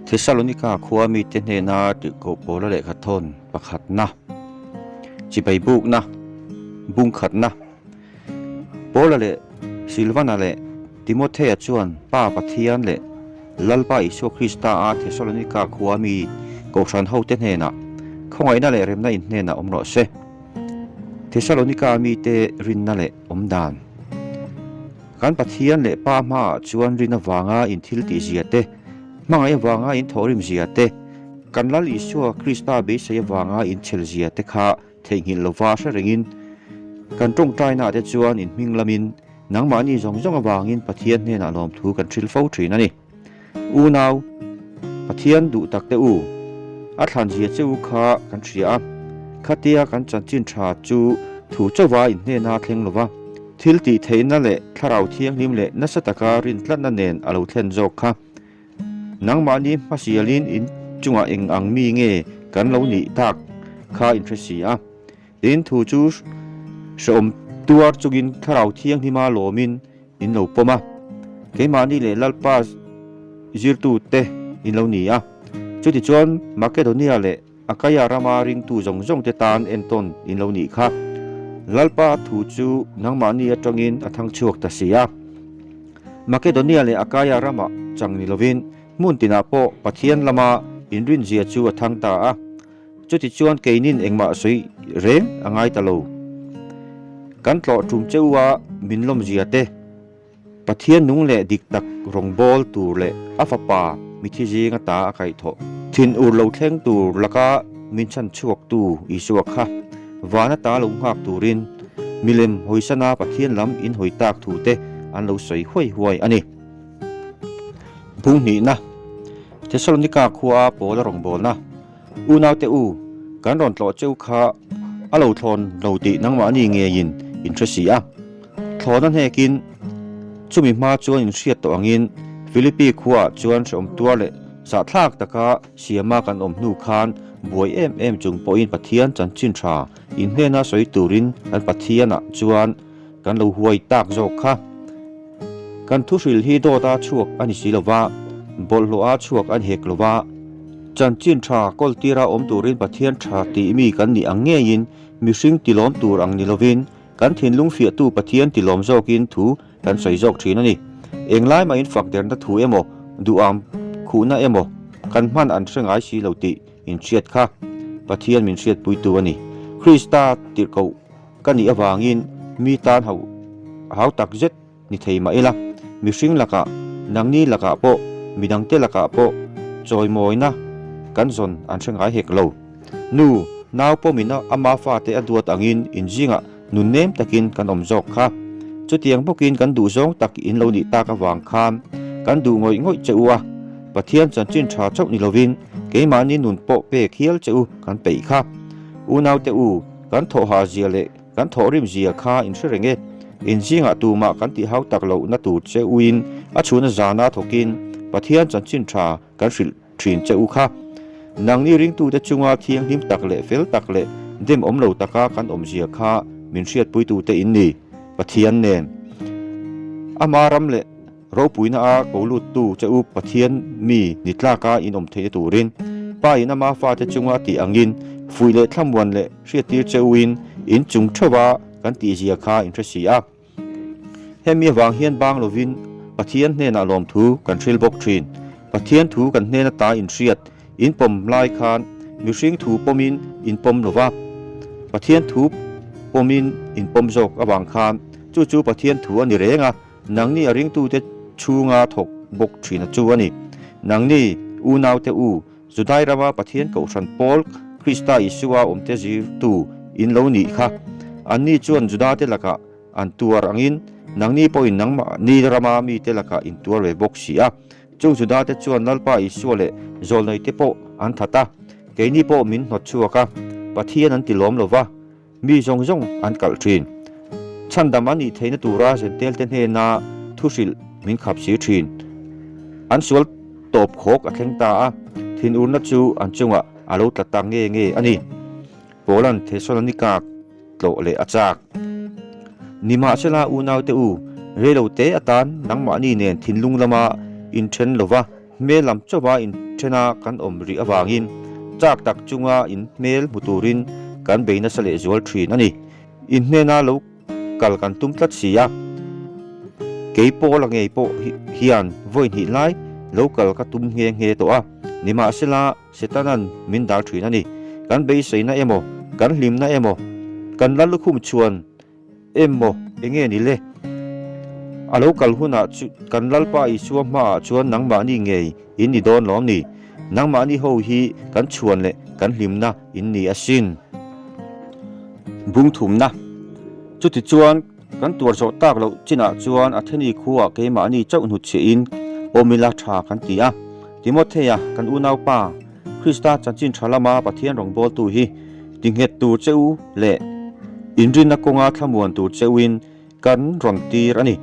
Thesalonika khua mite hnena tirhkoh Paula lehkha thawn pakhatna, chibai bukna, bungkhatna, Paula leh Silvana leh Timothea chuan Pa Pathian leh Lalpa Isua Krista a Thesalonika khua mi kohhran hote hnenah khawngaihna leh remna in hnenah awm rawh se. Thesalonika mite rinna leh awm dan. Kan Pathian leh Pa hmaah chuan rin avanga in thil tih zia te, hmangaih avanga in thawhrim zia te, kan Lal Isua Krista beisei avanga in chhel zia te kha Theihnghilh lova hre rengin kan tawngtainaah te chuan in hming lamin nangmahni zawng zawng avangin Pathian hnenah lawmthu kan hrilh fo thin a ni. Unau, Pathian duh tak te u, a thlanzia che u kha kan hria a, khatia kan chanchin tha chu thu chauva in hnena thleng lova, thil tih theihna leh thlarau thianghlim leh nasa taka rin tlatna nen a lo thlen zawk kha. Nangmahni hmasialin in chungah eng ang mi nge kan lo nih tak kha in hre si a. Tin, thu chu hrehawm tuar chungin Thlarau Thianghlima lawmin in lo pawm a, keimahni leh Lalpa zirtute in lo ni a. Chutichuan Makedonia leh Akaia rama ringtu zawng zawngte tan entawn in lo nih kha. Lalpa thu chu nangmahni atangin a thang chhuak ta si a. Makedonia leh Akaia ramah chang ni lovin hmun tinah pawh Pathian lama inrinzia chu a thang ta a. Chutichuan keinin engmah sawi reng a ngai ta lo. Kan tlawh tum che u a min lawmzia te. Pathian nung leh dik tak rawngbâwl tûr leh a Fapa mithi zînga ta a kaihthawh thinur lo thleng tûr laka min chhan chhuaktu Isua kha vâna ta lo nghâk tûrin milem hawisana Pathian lam in hawi tâk thute an lo sawi huai huai a ni. Bunghnihna, Thesalonika khua Paula rawngbâwlna, Unaute u, kan rawn tlawh cheu kha a lo thlawn lo tih nangmahni ngeiin in hre si a. Thlawna hnekin chumi hma chuan in hriat tawh angin Philippi khuaah chuan hrehawm tuar leh zahthlak taka siama kan awm hnu khan buai em em chung pawhin Pathian chanchin tha in hnena sawi turin kan Pathianah chuan kan lo huai tak zawk kha. Kan thuhril hi dawta chhuak a ni si lo va, bawlhhlawha chhuak a ni hek lo va. Chanchin tha kawltira awm turin Pathian tha tih mi kan nih ang ngeiin mihring tilawm tur ang ni lovin kan thinlung fiahtu Pathian tilawm zawkin thu kan sawi zawk thin a ni. Englai mahin fak derna thu emaw, duham khuhna emaw kan hman an hre ngai si lo tih inhriat kha Pathian min hriatpuitu a ni. Krista tirhkoh ka nih avangin mi tan hau hau tak zet ni thei mah ila, mihring lakah, nangni lakah pawh, midangte lakah pawh chawimawina kan zawn an hre ngai hek lo. Nu, nau pawmin ama fate a duat angin inzingah nun nem takin kan awm zawk kha. Chutiang bawkin kan duh zawng tak in lo nih tak avang khan kan duh ngawih ngawih che u a, Pathian chanchin tha chauh ni lovin keimahni nun pawh pek hial che u kan peih kha. Unaute u, kan thawhha zia leh Kan thawhrim zia kha in hre reng e. In zingah tumah kan tih hau tak lohna tur che uin a chhuna zana thawkin Pathian chanchin tha kan hrilh thin che u kha. Nangni ringtute chunga thianghlim tak leh fel tak leh dem awm lo taka kan awm zia kha min hriatpuitute in ni, Pathian nen. Ama ram leh ropuina a ko luttu che u Pathian mi ni tlaka in awm theihna turin Pa in ama fate chunga tih angin fuih leh thlamuan leh hriattir che uin in chung theuha kan tihzia kha in hre si a. Hemi avang hian bang lovin Pathian hnenah lawmthu kan hril bawk thin. Pathian thu kan hnen ata in hriat in pawm lai khan mihring thu pawmin in pawm lova, Pathian thu pawmin in pawm zawk avang khan chu chu Pathian thu a ni reng a. Nangni a ringtute chhunga thawk bawk thina chu a ni. Nangni, unaute u, Judai rama Pathian Kohhran Paul Krista Isua awmte zirtu in lo nih kha. Anni chuan Judate lakah an tuar angin nangni pawhin nangmahni rama mite lakah in tuar ve bawk si a. Chung Judate chuan Lalpa Isua leh zawlneite pawh an that a, keini pawh min hnawt chhuak a, Pathian an ti lawm lo va. Mi zawng zawng an kalh thin. Chhandam an nih theihna tura Zentelte hnena thu hrilh min khap si thin. An sual tawp khawk a thleng ta a, thinurna chu an chungah a lo tla ta nge nge a ni. Paula'n Thesalonika tlawh leh a chak. Nimahsela unaute u, reilo te atan nangmahni nen thinlung lama inthen lova. Hmel lam chauha inthena kan awm rih avangin chak tak chunga in hmel hmu turin kan bei nasa lehzual thin a ni. In hnena lo kal kan tum tlat si a, kei Paula ngei pawh hian vawi hnih lai lo kal ka tum nghe nghe tawh a, nimahsela Setana'n min dal thin a ni. Kan beiseina emaw, kan hlimna emaw, kan Lallukhum chhuan Emaw, enge ni le? A lo kal hunah chu kan Lalpa Isua hmaah chuan nangmahni ngei in ni dawn lawm ni? Nangmahni ho hi kan chhuan leh kan hlimna in ni asin. Bungthumna. Chutichuan, kan tuar zawh tak loh chinah chuan Atheni khuaah keimahni chauh hnutchhiahin awm ila tha kan ti a. Timothea, kan unaupa, Krista chanchin tha lama Pathian rawngbawltu hi tinghet tur che u leh inrinna kawnga thlamuan tur che uin kan rawn tir a ni.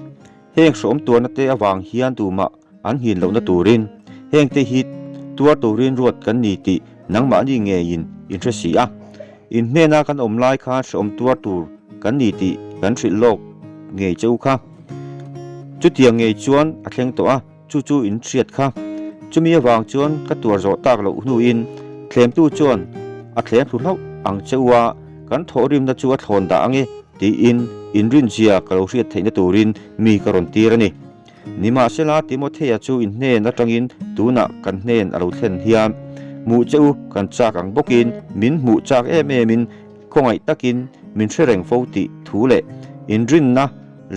Heng hrawm tuarna te avang hian tumah an nghin lohna turin heng te hi tuar turin ruat kan ni tih nangmahni ngeiin in hre si a. In hnena kan awm lai khan hreawm tuar tur kan ni tih kan hrilh lawk ngei che u kha. Chutiang ngei chuan a thleng tawh a. Chu chu in hriat kha. Chumi avang chuan ka tuar zawh tak loh hnuin thlemtu chuan a thlem thlu hlauh ang che u a, kan thawhrimna chu a thlawn dah ange tiin in rinzia ka lo hriat theihna turin mi ka rawn tir a ni. Nimahsela Timothea chu in hnen atangin tunah kan hnen a lo thlen hian hmuh che u kan chak ang bawkin min hmuh chak em emin khawngaih takin min hre reng fo tih thu leh inrinna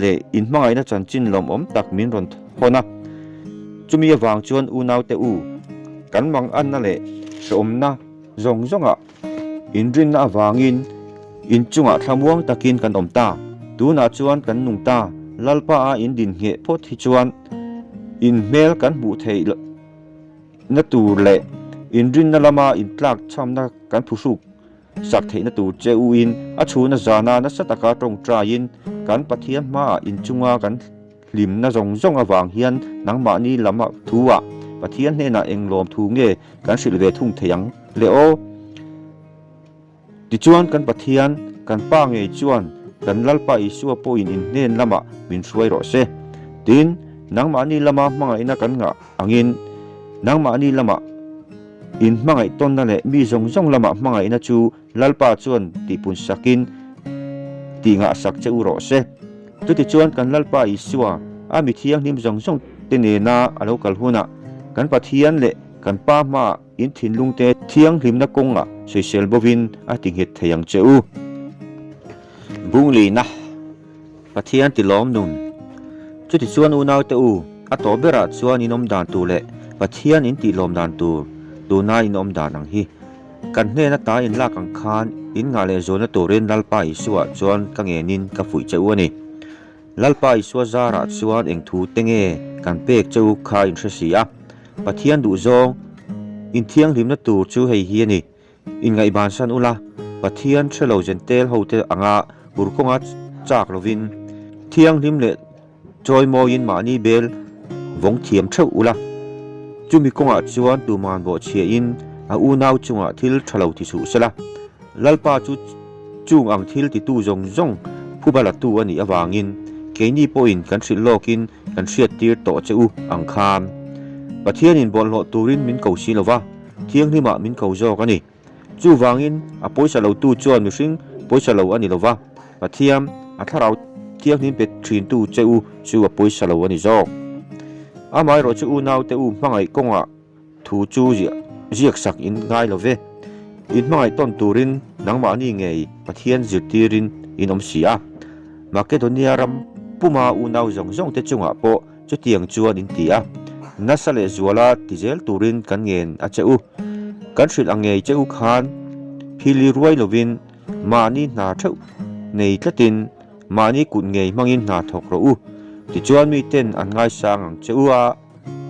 leh inhmangaihna chanchin lawmawm tak min rawn hawn a. Chumi avang chuan unaute u, kan manganna leh hrehawmna zawng zawngah inrinna avangin inchungah thlamuang takin kan awm ta. Tunah chuan kan nung ta, Lalpa a indin ngheh phawt hi chuan in hmel kan hmuh theih na tur leh inrinna lama intlak chhamna kan phuhruk Sak theihna tur che u in a chhuna zana nasa taka tawngtaiin kan Pathian hmaah inchunga kan hlimna zawng zawng avang hian nangmahni lam thu ah Pathian hnenah eng lawm thu nge kan hrilh ve thung thei ang le aw? Tichuan kan Pathian, kan Pa ngei chuan kan Lalpa Isua pawhin in hnen lamah min hruai rawh se. Tin, nangmahni lama hmangaihna kan ngah angin nangmahni lamah In hmangaih tawnna leh mi zawng zawng lamah hmangaihna chu Lalpa chuan tihpun sakin tih ngahsak che u rawh se. Chutichuan kan Lalpa Isua, a mi thianghlim zawng zawng te nena a lo kal hunah kan Pathian leh kan Pa hmaah in thinlungte thianghlimna kawngah sawisel bovin a ti nghet thei ang che u. Bunglina. Pathian ti lawm nun. Chutichuan unaute u, a tawh berah chuan in awm dan tur leh Pathian in tih lawm dan tur tuna in awm dan ang hi. Kan hnen ata in lak ang khan in ngah leh zualna turin Lalpa Isua chuan ka ngenin ka fuih che u a ni. Lalpa Isua zarah chuan eng thu te nge kan pek che u kha in hre si a. Pathian duhzawng in thianghlimna tur chu hei hi a ni. Inngaihbansan ula, Pathian hre lo Jentail hote anga ur kawnga chak lovin, thianghlim leh chawimawiin mahni bel vawng thiam theuh ula. Chumi kawngah chuan tuman bawhchhiahin a unau chungah thil tha lo ti suh sela, Lalpa chu chung ang thil titu zawng zawng phuba latu a nih avangin keini pawhin kan hrilh lawkin kan hriattir tawh che u ang khan. Pathianin bawlhhlawh turin min ko si lova. Thianghlimah min ko zawk a ni. Chuvangin a pawisa lotu chuan mihring pawisa lo a ni lova, Pathian, a thlarau thianghlim pe thintu che u chu a pawisa lo a ni zawk. Amaherawh chu unaute u hmangaih kawngah thu chu ziaksak in ngai lo ve. In hmangaih tawn turin nangmahni ngei Pathian zirtirin in awm si a. Makedonia ram puma unau zawng zawngte chungah pawh Chutiang chuan in ti a, nasa leh zuala ti zel turin kan ngen a che u. Kan hrilh ang ngei che u khan phili ruai lovin mahni hna theuh nei tlatin mahni kut ngei hmangin hna thawk rawh u. Tichuan miten an ngaisang ang che u a,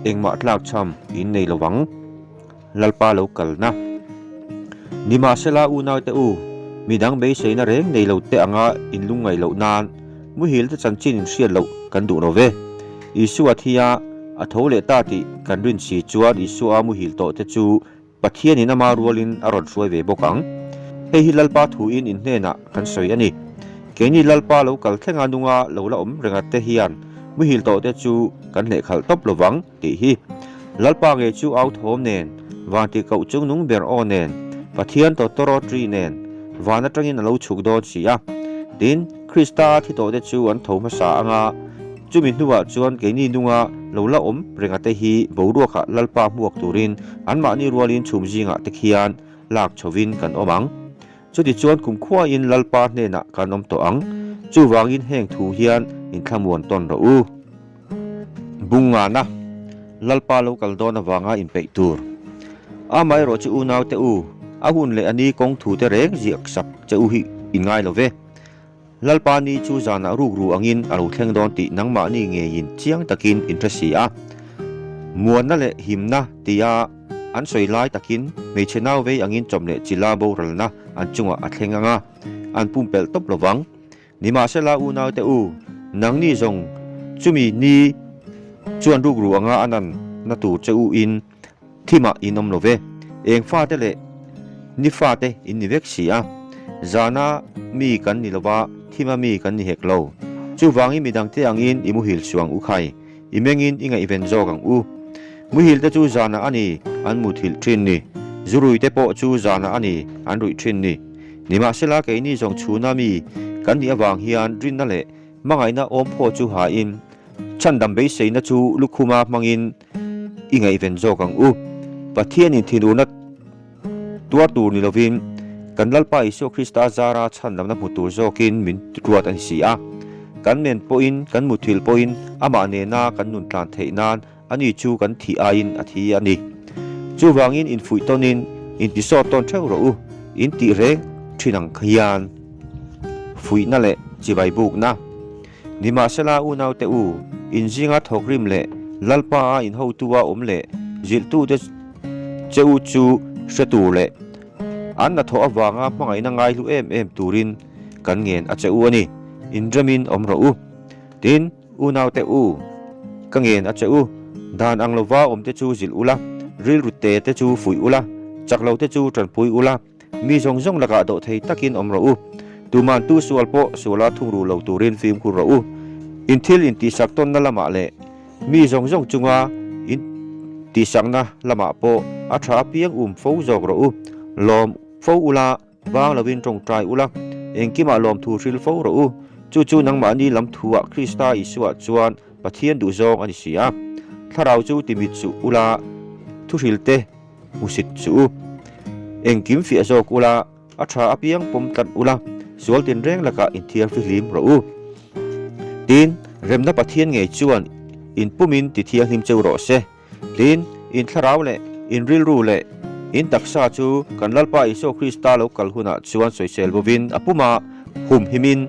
engmah tlak chham in nei lovang. Lalpa lo kalna. Nimahsela unaute u, midang beiseina reng nei lo te anga in lungngaih loh nan muhil te chanchin in hriat loh kan duh lo ve. Isua thi a, a tho leh ta tih kan rin si chuan Isua muhil tawh te chu Pathianin ama rualin a rawn hruai ve bawk ang. Hei hi Lalpa thuin in hnenah kan sawi a ni. Keini Lalpa lo kal thlenga nunga lo la awm renga te hian muhil tawh te chu kan hlehkhalh tawp lovang tih hi. Lalpa ngei chu au thawm nen, van tihkoh chung nung ber aw nen, Pathian tawtawrawtri nen, van atangin a lo chhuk dawn si a. Tin, Krista thi tawhte chu an tho hmasa anga, chumi hnuah chuan keini nunga lo la awm rengate hi boruakah Lalpa hmuak turin anmahni rualin chhum zingah te khian lak chhovin kan awm ang. Chutichuan kumkhuain Lalpa hnenah kan awm tawh ang. Chuvangin heng thu hian inthlamuan tawn rawh u. Bungngana, Lalpa lo kal dawn avanga inpeih tur. Amaherawh chu unaute u, a hun leh a ni kawng thute reng ziak sak che u hi in ngai lo ve. Lalpa ni chu zanah rukru angin a lo thleng dawn tih nangmahni ngeiin chiang takin in hre si a. Muanna leh himna tia an sawi lai takin hmeichhe nau vei angin chawm leh chila boralna an chungah a thleng ang a, an pumpelh tawp lovang. Nimahsela unaute u, nangni zawng chumi ni chuan rukru anga a nanna tur che u in thimah in awm lo ve. Eng fate leh ni fate in ni vek si a, zana mi kan ni lova thima mi kan ni hek lo. Chuvangin midangte angin i muhil suang u khai, i mengin i ngaihven zawk ang u. Muhilte chu zanah a ni an muthilh thin ni, zuruite pawh chu zanah a ni an ruih thin ni. Nimahsela keini zawng chhuna mi kan nih avang hian rinna leh hmangaihna awmphaw chu hain chhandam beiseina chu lukhuma hmangin i ngaihven zawk ang u. Pathianin thinurna tuar tur ni lovin kan Lalpa Isua Krista zara chhandamna hmu tur zawkin min ruat a ni si a. Kan men pawhin kan muthilh pawhin amah nena kan nun tlan theih nan Ani chu kan thih aiin a thi a ni. Chuvangin infuih tawnin intisawt tawn theuh rawh u, in tih reng thin ang khian fuihna leh chibai bukna. Nimahsela unaute u, inzinga thawkrim leh Lalpa a inhotua awm leh zilhtute che u chu hre tur leh an hnathawh avanga hmangaihna ngaihlu em em turin kan ngen a che u a ni. Inremin awm rawh u. Tin. Unaute u, ka ngen a che u, dan ang lova awmte chu zilh ula, rilru te te chu fuih ula, chak lo te chu tanpui ula, mi zawng zawng lakah dawh thei takin awm rawh u. Tuman tu sual pawh suala thung ru lo turin fimkhur rawh u. In thil intihsak tawnna lamah leh mi zawng zawng chunga in tihsakna lamah pawh a tha apiang um fo zawk rawh u. Lawm fo ula. Vang lovin tawngtai ula, engkimah lawmthu hril fo rawh u. Chu chu nangmahni lam thuah Krista Isuah chuan Pathian duhzawng a ni si a. Thlarau chu timit suh ula, thuhrilte hmusit suh u. Engkim fiah zawk ula, a tha apiang pawm tlat ula, sual tinreng lakah inthiar fihlim rawh u. Tin, remna Pathian ngei chuan inpumin tithianghlim cheu rawh se. Tin, in thlarau leh in rilru leh in taksa chu kan Lalpa Isua Krista lo kal hunah chuan sawisel bovin a puma humhimin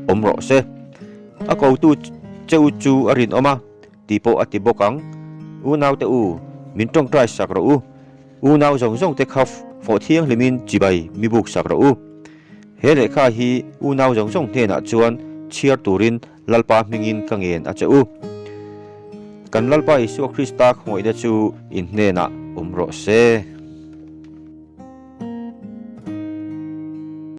awm rawh se. A kotu che u chu a rinawm a, tih pawh a ti bawk ang. Unaute u, min tawngtai sak rawh u. Unau zawng zawngte kha fawh thianghlimin chibai mi buk sak rawh u. He lehkha hi unau zawng zawng hnenah chuan chhiar turin Lalpa hmingin ka ngen a che u. Kan Lalpa Isua Krista khawngaihna chu in hnenah awm rawh se.